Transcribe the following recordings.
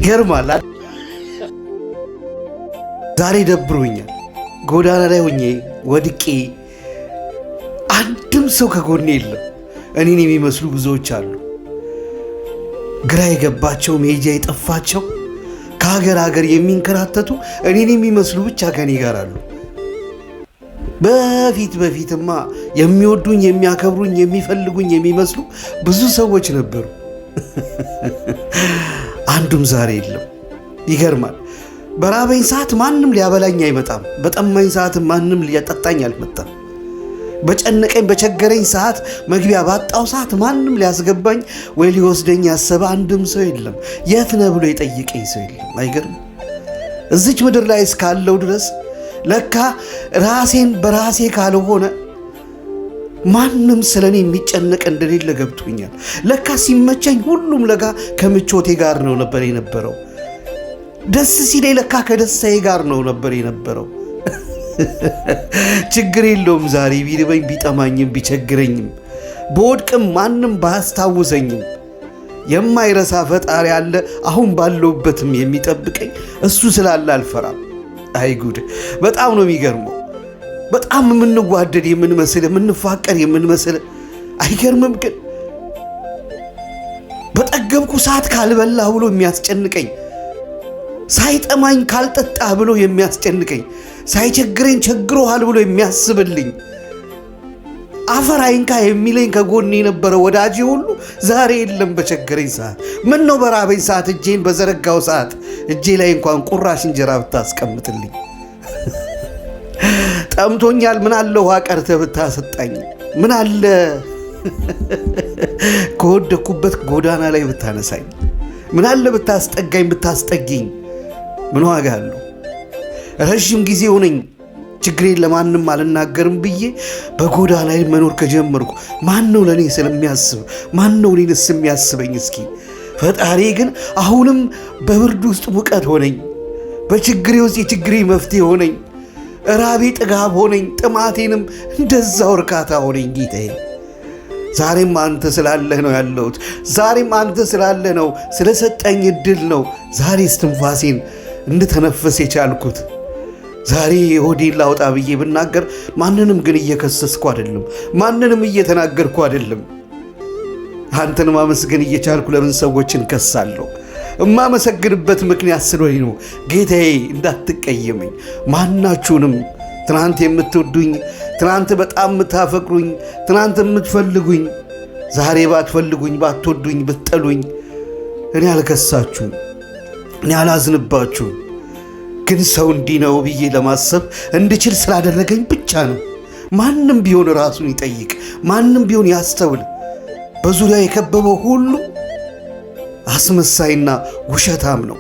ይገርማል። ዛሬ ደብሮኛል። ጎዳና ላይ ሆኜ ወድቄ አንድም ሰው ከጎኔ የለም። እኔን የሚመስሉ ብዙዎች አሉ። ግራ የገባቸው፣ መሄጃ የጠፋቸው፣ ከሀገር ሀገር የሚንከራተቱ እኔን የሚመስሉ ብቻ ከኔ ጋር አሉ። በፊት በፊትማ የሚወዱኝ፣ የሚያከብሩኝ፣ የሚፈልጉኝ የሚመስሉ ብዙ ሰዎች ነበሩ። አንዱም ዛሬ የለም። ይገርማል። በራበኝ ሰዓት ማንም ሊያበላኝ አይመጣም። በጠማኝ ሰዓት ማንም ሊያጠጣኝ አልመጣም። በጨነቀኝ በቸገረኝ ሰዓት፣ መግቢያ ባጣው ሰዓት ማንም ሊያስገባኝ ወይ ሊወስደኝ ያሰበ አንድም ሰው የለም። የት ነህ ብሎ የጠየቀኝ ሰው የለም። አይገርም? እዚች ምድር ላይ እስካለው ድረስ ለካ ራሴን በራሴ ካልሆነ ማንም ስለ እኔ የሚጨነቅ እንደሌለ ገብቶኛል። ለካ ሲመቸኝ ሁሉም ለጋ ከምቾቴ ጋር ነው ነበር የነበረው። ደስ ሲለኝ ለካ ከደስታዬ ጋር ነው ነበር የነበረው። ችግር የለውም፣ ዛሬ ቢርበኝ ቢጠማኝም ቢቸግረኝም በወድቅም ማንም ባያስታውሰኝም የማይረሳ ፈጣሪ አለ። አሁን ባለውበትም የሚጠብቀኝ እሱ ስላለ አልፈራም። አይ ጉድ! በጣም ነው የሚገርመው። በጣም የምንዋደድ የምንመስል፣ የምንፋቀር የምንመስል፣ አይገርምም? ግን በጠገብኩ ሰዓት ካልበላ ብሎ የሚያስጨንቀኝ፣ ሳይጠማኝ ካልጠጣ ብሎ የሚያስጨንቀኝ፣ ሳይቸግረኝ ቸግሮሃል ብሎ የሚያስብልኝ፣ አፈር አይንካ የሚለኝ ከጎን የነበረ ወዳጄ ሁሉ ዛሬ የለም። በቸገረኝ ሰዓት፣ ምን ነው በራበኝ ሰዓት፣ እጄን በዘረጋው ሰዓት እጄ ላይ እንኳን ቁራሽ እንጀራ ብታስቀምጥልኝ፣ ጠምቶኛል፣ ምን አለ ውሃ ቀርተህ ብታሰጣኝ፣ ምን አለ ከወደኩበት ጎዳና ላይ ብታነሳኝ፣ ምን አለ ብታስጠጋኝ ብታስጠጊኝ፣ ምን ዋጋ አለው? ረዥም ጊዜ ሆነኝ ችግሬን ለማንም አልናገርም ብዬ በጎዳና ላይ መኖር ከጀመርኩ። ማን ነው ለእኔ ስለሚያስብ? ማን ነው እኔንስ የሚያስበኝ? እስኪ ፈጣሪ ግን አሁንም በብርድ ውስጥ ሙቀት ሆነኝ፣ በችግሬ ውስጥ የችግሬ መፍትሄ ሆነኝ፣ ራቤ ጥጋብ ሆነኝ፣ ጥማቴንም እንደዛው እርካታ ሆነኝ። ጌታዬ፣ ዛሬም አንተ ስላለህ ነው ያለሁት። ዛሬም አንተ ስላለህ ነው፣ ስለሰጠኝ እድል ነው ዛሬ እስትንፋሴን እንድተነፍስ የቻልኩት። ዛሬ ሆዴን ላውጣ ብዬ ብናገር ማንንም ግን እየከሰስኩ አይደለም፣ ማንንም እየተናገርኩ አይደለም። አንተን ማመስገን እየቻልኩ ለምን ሰዎችን ከሳለሁ? እማመሰግንበት ምክንያት ስለሆነ ነው። ጌታዬ፣ እንዳትቀየመኝ። ማናችሁንም ትናንት የምትወዱኝ፣ ትናንት በጣም የምታፈቅሩኝ፣ ትናንት የምትፈልጉኝ፣ ዛሬ ባትፈልጉኝ፣ ባትወዱኝ፣ ብትጠሉኝ እኔ አልከሳችሁም፣ እኔ አላዝንባችሁም። ግን ሰው እንዲህ ነው ብዬ ለማሰብ እንድችል ስላደረገኝ ብቻ ነው። ማንም ቢሆን ራሱን ይጠይቅ፣ ማንም ቢሆን ያስተውል። በዙሪያ የከበበው ሁሉ አስመሳይና ውሸታም ነው።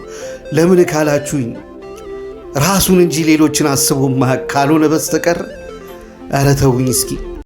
ለምን ካላችሁኝ ራሱን እንጂ ሌሎችን አስቦ ካልሆነ በስተቀር። ኧረ ተውኝ እስኪ።